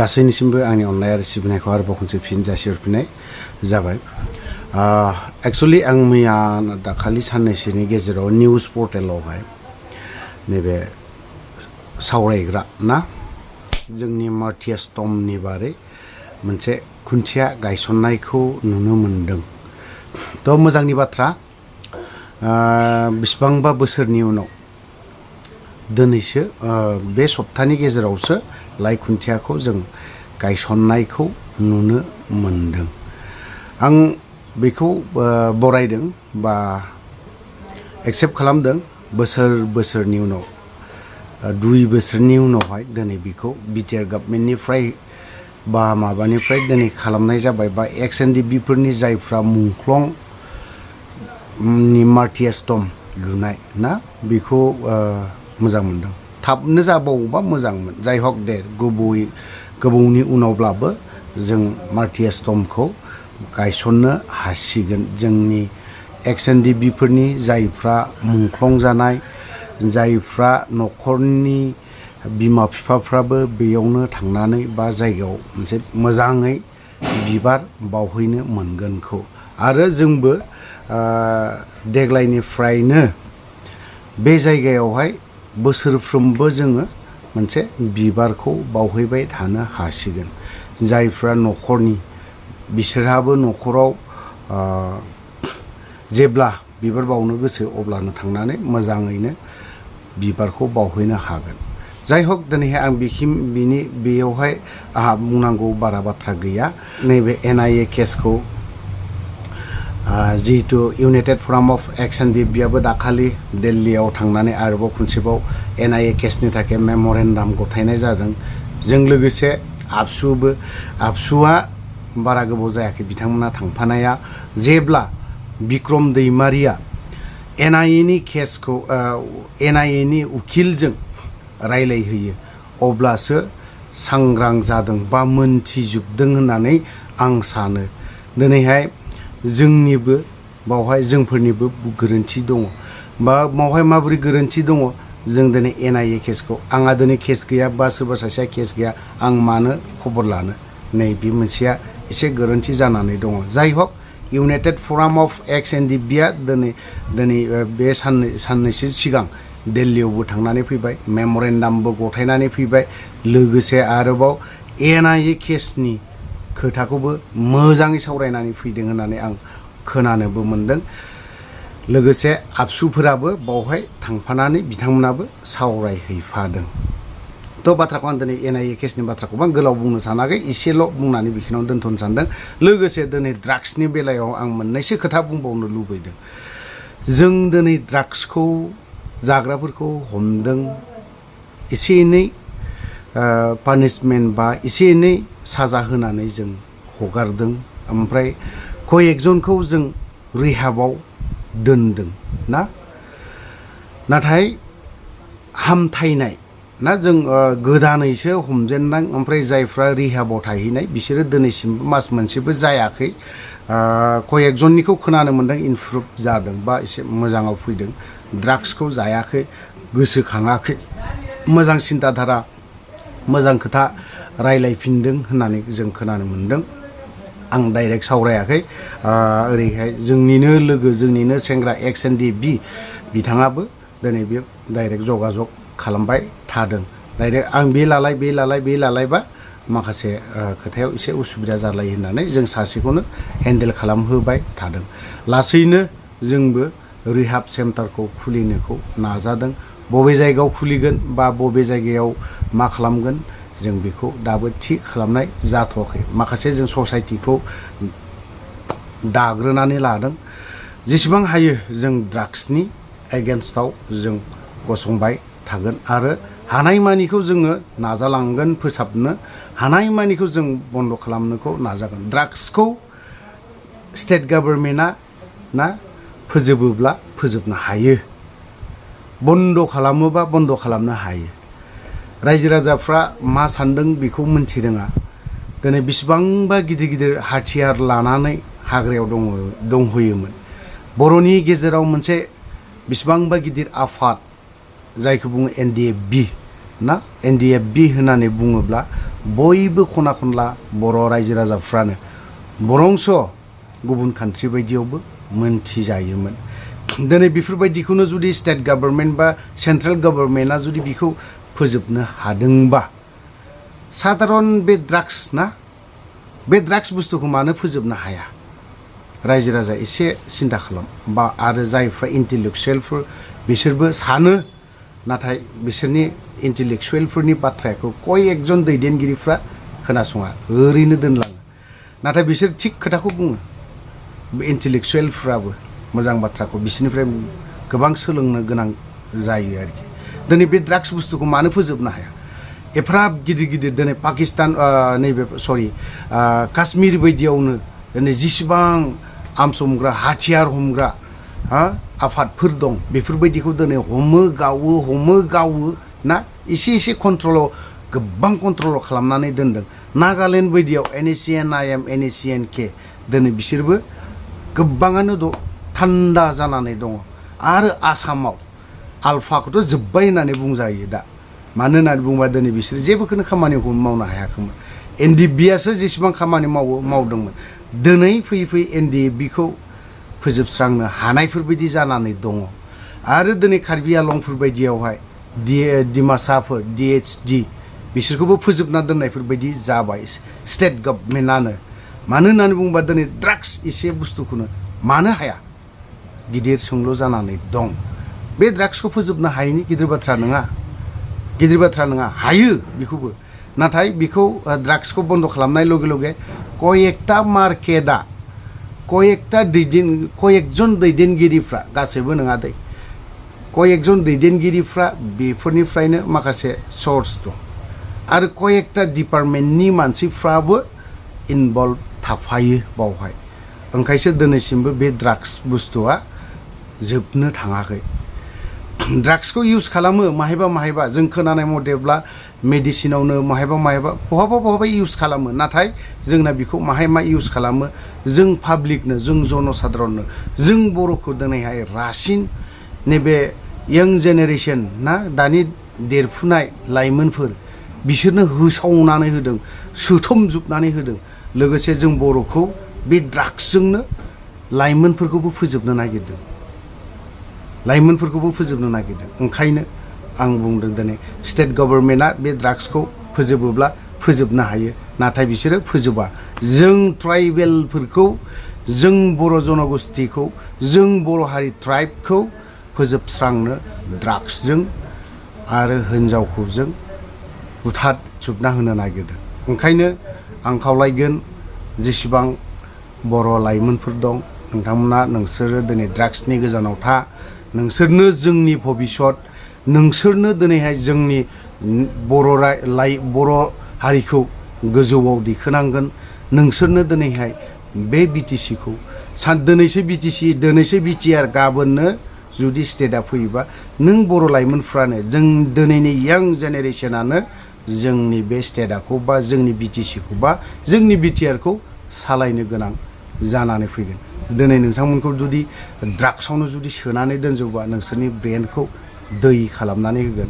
गासैनिसिमबो आंनि अननाय आरो सिबिनायखौ आरोबाव खनसे फिन जासिहरफिननाय जाबाय। एक्चुअली आं मैया दाखालि साननैसोनि गेजेराव निउज पर्टेलावहाय नैबे सावरायग्रा ना जोंनि मार्टियास टमनि बारै मोनसे खुन्थिया गायसननायखौ नुनो मोनदों। थ' मोजांनि बाथ्रा, बिसिबांबा बोसोरनि उनाव दिनैसो बे सप्तानि गेजेरावसो लाइ खुन्थियाखौ जों गायसननायखौ नुनो मोनदों। आं बेखौ बरायदों बा एक्सेप्ट खालामदों। बोसोरनि उनाव 2 बोसोरनि उनावहाय दिनै बेखौ बिटिआर गभर्नमेन्टनिफ्राय बा माबानिफ्राय दिनै खालामनाय जाबाय बा XNDB फोरनि जायफ्रा मुंख्लं मार्टियास टम लुनाय ना बेखौ मोजां मोनदों। थाबनो जाबावोबा मोजांमोन। जाय हक दे, गोबावनि उनावब्लाबो जों मार्टियास टमखौ गायसननो हासिगोन। जोंनि XNDB फोरनि जायफ्रा मुंख्लं जानाय, जायफ्रा न'खरनि बिमा बिफाफ्राबो बेयावनो थांनानै बा जायगायाव मोनसे मोजाङै बिबार बावहैनो मोनगोनखौ आरो जोंबो देग्लायनिफ्रायनो बे जायगायावहाय बोसोरफ्रोमबो जोङो मोनसे बिबारखौ बावहैबाय थानो हासिगोन। जायफ्रा न'खरनि बिसोरहाबो न'खराव जेब्ला बिबार बावनो गोसो अब्लानो थांनानै मोजाङैनो बिबारखौ बावहैनो हागोन। जाय हक दिनैहाय आं बेयावहाय आंहा बुंनांगौ बारा बाथ्रा गैया। नैबे NIA केसखौ जिहेतु इउनाइटेड फराम अफ XNDBआबो दाखालि दिल्लीयाव थांनानै आरोबाव खनसेबाव NIA केसनि थाखाय मेम'रेन्डाम गथायनाय जादों। जों लोगोसे आबसुआ बारा गोबाव जायाखै बिथांमोना थांफानाया। जेब्ला बिक्रम दैमारिया NIAनि केसखौ NIAनि उकिलजों रायलायहैयो अब्लासो सांग्रां जादों बा मोनथिजोबदों होननानै आं सानो। दिनैहाय जोंनिबो बावहाय जोंफोरनिबो गोरोन्थि दङ। बा बावहाय माबोरै गोरोन्थि दङ, जों दिनै NIA केसखौ आंहा दिनै केस गैया बा सोरबा सासेया केस गैया, आं मानो खबर लानो, नै बे मोनसेया एसे गोरोन्थि जानानै दङ। जाय हक इउनाइटेड फराम अफ XNDBआ दिनै बे साननैसो सिगां दिल्लीयावबो थांनानै फैबाय, मेम'रेन्डामबो गथायनानै फैबाय। लोगोसे आरोबाव NIA केसनि खोथाखौबो मोजाङै सावरायनानै फैदों होननानै आं खोनानोबो मोनदों। लोगोसे आबसुफोराबो बावहाय थांफानानै बिथांमोनाबो सावरायहैफादों। थ' बाथ्राखौ आं दिनै NIA केसनि बाथ्राखौबो आं गोलाव बुंनो सानाखै, एसेल' बुंनानै बेखिनियाव दोनथ'नो सानदों। लोगोसे दिनै ड्राग्सनि बेलायाव आं मोननैसो खोथा बुंबावनो लुबैदों। जों दिनै ड्राग्सखौ जाग्राफोरखौ हमदों, एसे एनै पानिशमेन्ट बा एसे एनै साजा होनानै जों हगारदों। ओमफ्राय कयेकजनखौ जों रिहाबाव दोनदों ना। नाथाय हामथायनाय ना जों गोदानैसो हमजेननाय, ओमफ्राय जायफ्रा रिहाबाव थाहैनाय बिसोरो दिनैसिमबो मास मोनसेबो जायाखै। कयेकजननिखौ खोनानो मोनदों इमप्रुभ जादों बा एसे मोजाङाव फैदों, ड्राग्सखौ जायाखै, गोसोखाङाखै, मोजां सिन्ताधारा मोजां खोथा रायलायफिनदों होननानै जों खोनानो मोनदों। आं डाइरेक्ट सावरायाखै। ओरैहाय जोंनिनो लोगो, जोंनिनो सेंग्रा XNDB बिथाङाबो दिनै बे डाइरेक्ट जगाजग खालामबाय थादों। डाइरेक्ट आं बे लालायबा माखासे खोथायाव एसे उसुबिदा जालायो होननानै जों सासेखौनो हेन्डेल खालामहोबाय थादों। लासैनो जोंबो रिहाब सेन्टारखौ खुलिनोखौ नाजादों। बबे जायगायाव खुलिगोन बा बबे जायगायाव मा खालामगोन जों बेखौ दाबो थि खालामनाय जाथ'वाखै। माखासे जों ससाइटिखौ दाग्रोनानै लादों। जेसेबां हायो जों ड्राग्सनि एगेन्स्टआव जों गसंबाय थागोन आरो हानायमानिखौ जोङो नाजालांगोन, फोसाबनो हानायमानिखौ जों बन्द' खालामनोखौ नाजागोन। ड्राग्सखौ स्टेट गभर्नमेन्टआ ना फोजोबोब्ला फोजोबनो हायो, बन्द' खालामोबा बन्द' खालामनो हायो। रायजो राजाफ्रा मा सानदों बेखौ मिन्थिरोङा। दिनै बेसेबांबा गिदिर गिदिर हाथियार लानानै हाग्रायाव दंहैयोमोन। बर'नि गेजेराव मोनसे बेसेबांबा गिदिर आफाद जायखौ बुङो NDFB ना, NDFB होननानै बुङोब्ला बयबो खना खनला बर' रायजो राजाफ्रानो बरंस गुबुन कान्ट्रि बायदियावबो मोनथिजायोमोन। दिनै बेफोरबायदिखौनो जुदि स्टेट गभर्नमेन्ट बा सेन्ट्रेल गभर्नमेन्टआ जुदि बेखौ फोजोबनो हादोंबा साधारन बे ड्राग्स ना बे ड्राग्स बुस्थुखौ मानो फोजोबनो हाया? रायजो राजा एसे सिन्था खालाम बा आरो जायफ्रा इन्टेलेक्सुयेलफोर बिसोरबो सानो नाथाय बिसोरनि इन्टेलेक्सुयेलफोरनि बाथ्राखौ कय एकजन दैदेनगिरिफ्रा खोनासङा ओरैनो दोनलाङो। नाथाय बिसोर थिग खोथाखौ बुङो। इन्टेलेक्सुयेलफ्राबो मोजां बाथ्राखौ बिसोरनिफ्राय गोबां सोलोंनो गोनां जायो आरोखि। दिनै बे ड्राग्स बुस्थुखौ मानो फोजोबनो हाया? एफाराब गिदिर गिदिर दिनै पाकिस्तान नैबे काश्मीर बायदियावनो दिनै जिसिबां आर्म्स हमग्रा हाथियार हमग्रा आफादफोर दं बेफोरबायदिखौ दिनै हमो गावो ना एसे कन्ट्रलाव गोबां कन्ट्रल खालामनानै दोनदों। नागालेण्ड बायदियाव NACN-IM NACN-K दिनै बिसोरबो गोबाङानो थान्दा जानानै दङ। आरो आसामाव आलफाखौथ' जोब्बाय होननानै बुंजायो दा। मानो होननानै बुङोबा दिनै बिसोर जेबोखौनो खामानिखौ मावनो हायाखैमोन। NDBआसो जेसेबां खामानि मावदोंमोन दिनै फैयै NDBखौ फोजोबस्रांनो हानायफोरबायदि जानानै दङ। आरो दिनै कार्बि आलंफोर बायदियावहाय डिमासाफोर DHD बिसोरखौबो फोजोबना दोननायफोरबायदि जाबाय स्टेट गभर्नमेन्टआनो। मानो होननानै बुङोबा दिनै ड्राग्स एसे बुस्थुखौनो मानो हाया गिदिर सोंलु जानानै दं। बे ड्राग्सखौ फोजोबनो हायैनि गिदिर बाथ्रा नङा हायो बेखौबो। नाथाय बेखौ ड्राग्सखौ बन्द खालामनाय लगे लगे कयेकटा मार्केटआ कयेकजन दैदेनगिरिफ्रा गासैबो नङा दै कयेकजन दैदेनगिरिफ्रा बेफोरनिफ्रायनो माखासे सर्स दं। आरो कयेकटा डिपार्टमेन्टनि मानसिफ्राबो इनभल्भ थाफायो बावहाय। ओंखायसो दिनैसिमबो बे ड्राग्स बुस्थुआ जोबनो थाङाखै। ड्राग्सखौ इउज खालामो माहायबा जों खोनानाय मथेब्ला मेडिसिनावनो बहाबा इउज खालामो। नाथाय जोंना बेखौ मा इउज खालामो जों पाब्लिकनो जों जनसाधारननो जों बर'खौ दिनैहाय रासिन नैबे यां जेनेरेसन ना दानि देरफुनाय लाइमोनफोर बिसोरनो होसावनानै होदों सोथोमजोबनानै होदों। लोगोसे जों बर'खौ बे ड्राग्सजोंनो लाइमोनफोरखौबो फोजोबनो नागिरदों। ओंखायनो आं बुंदों दिनै स्टेट गभर्नमेन्टआ बे ड्राग्सखौ फोजोबोब्ला फोजोबनो हायो। नाथाय बिसोरो फोजोबा। जों ट्राइबेलफोरखौ जों बर' जनगोष्ठीखौ जों बर' हारि ट्राइबखौ फोजोबस्रांनो ड्राग्सजों आरो हिन्जावखौ जों बुथारजोबना होनो नागिरदों। ओंखायनो आं खावलायगोन जेसेबां बर' लाइमोनफोर दं नोंथांमोना नोंसोरो दिनै ड्राग्सनि गोजानाव था। नोंसोरनो जोंनि भबिष्यत नोंसोरनो दिनैहाय जोंनि बर' हारिखौ गोजौआव दैखोनांगोन। नोंसोरनो दिनैहाय बे BTCखौ दिनैसो BTR गाबोननो जुदि स्टेटआ फैयोबा नों बर' लाइमोनफ्रानो जों दिनैनि यां जेनेरेसनानो जोंनि बे स्टेटखौ बा जोंनि BTCखौ बा जोंनि BTRखौ सालायनो गोनां जानानै फैगोन। दिनै नोंथांमोनखौ जुदि ड्राग्सआवनो जुदि सोनानै दोनजोबोबा नोंसोरनि ब्रेनखौ दै खालामनानै होगोन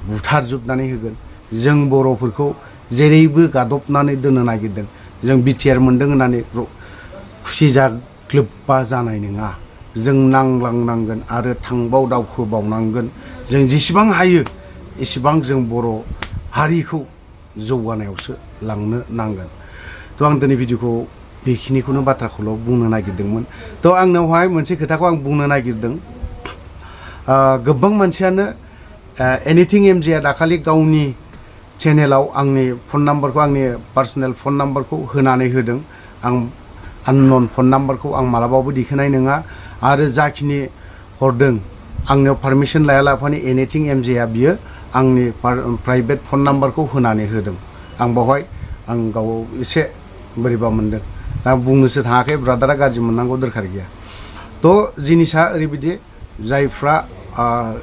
बुथारजोबनानै होगोन। जों बर'फोरखौ जेरैबो गादबनानै दोननो नागिरदों। जों BTR मोनदों होननानै खुसि जाग्लोबबा जानाय नङा। जों नांलांनांगोन आरो दावखोबावनांगोन। जों जेसेबां हायो एसेबां जों बर' हारिखौ जौगानायावसो लांनो नांगोन। थ' आं दिनै भिडिअखौ बेखिनिखौनो बाथ्राखौल' बुंनो नागिरदोंमोन। थ' आंनावहाय मोनसे खोथाखौ आं बुंनो नागिरदों। गोबां मानसियानो एनिथिं MJआ दाखालि गावनि चेनेलाव आंनि फन नाम्बारखौ आंनि पार्सनेल फन नाम्बारखौ होनानै होदों। आं आननन फन नाम्बारखौ आं मालाबाबो दिखोनाय नङा। आरो जाखिनि हरदों आंनियाव पारमिसन लायालाफानो एनिथिं MJआ बियो आंनि प्राइभेट फन नाम्बारखौ होनानै होदों। आं बावहाय आं गाव एसे बोरैबा मोनदों। दा बुंनोसो थाङाखै ब्रादारा गाज्रि मोननांगौ दरखार गैया। थ' जिनिसा ओरैबायदि जायफ्रा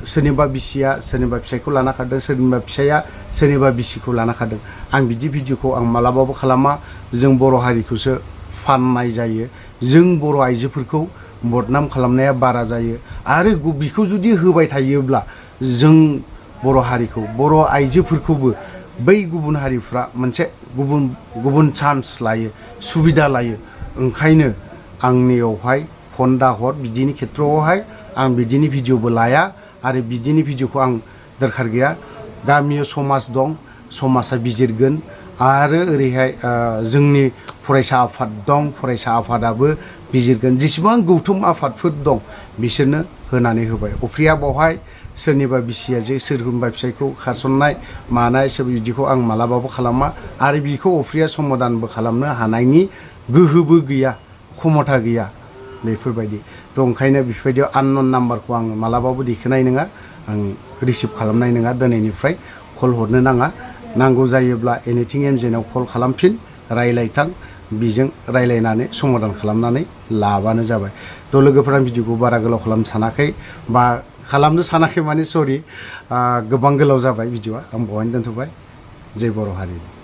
सोरनिबा बिसिया सोरनिबा फिसायखौ लाना खारदों सोरनिबा फिसाया सोरनिबा बिसिखौ लाना खारदों आं बिदि भिडिअखौ आं मालाबाबो खालामा। जों बर' हारिखौसो फाननाय जायो। जों बर' आइजोफोरखौ बदनाम खालामनाया बारा जायो। आरो बेखौ जुदि होबाय थायोब्ला जों बर' हारिखौ बर' आइजोफोरखौबो बै गुबुन हारिफ्रा मोनसे गुबुन चान्स लायो सुबिदा लायो ओंखायनो आंनियावहाय फन दाहर बिदिनि खेथ्रआवहाय आं बिदिनि भिडिअबो लाया आरो बिदिनि भिडिअखौ आं दरखार गैया गामियाव समाज दं समाजा बिजिरगोन आरो ओरैहाय जोंनि फरायसा आफाद दं फरायसा आफादाबो बिजिरगोन जेसेबां गौथुम आफादफोर दं बिसोरनो होनानै होबाय अफ्रिया बावहाय सोरनिबा बिसिया जे सोरनिबा फिसायखौ खारसननाय मानाय सोरबा बिदिखौ आं मालाबाबो खालामा आरो बिखौ अफ्रिया समाधानबो खालामनो हानायनि गोहोबो गैया क्षमता गैया बेफोरबायदि थ' ओंखायनो बेफोरबायदियाव आननन नाम्बारखौ आं मालाबाबो दैखोनाय नङा आं रिसिभ खालामनाय नङा दिनैनिफ्राय कल हरनो नाङा नांगौ जायोब्ला एनिथिं एमजेनाव कल खालामफिन रायलायथां बिजों रायलायनानै समाधान खालामनानै लाबानो जाबाय थ' लोगोफोरा भिडिअखौ बारा गोलाव खालामनो सानाखै बा खालामनो सानाखै माने सरि गोबां गोलाव जाबाय भिडिअआ आं बहायनो दोनथ'बाय जय बर' हारि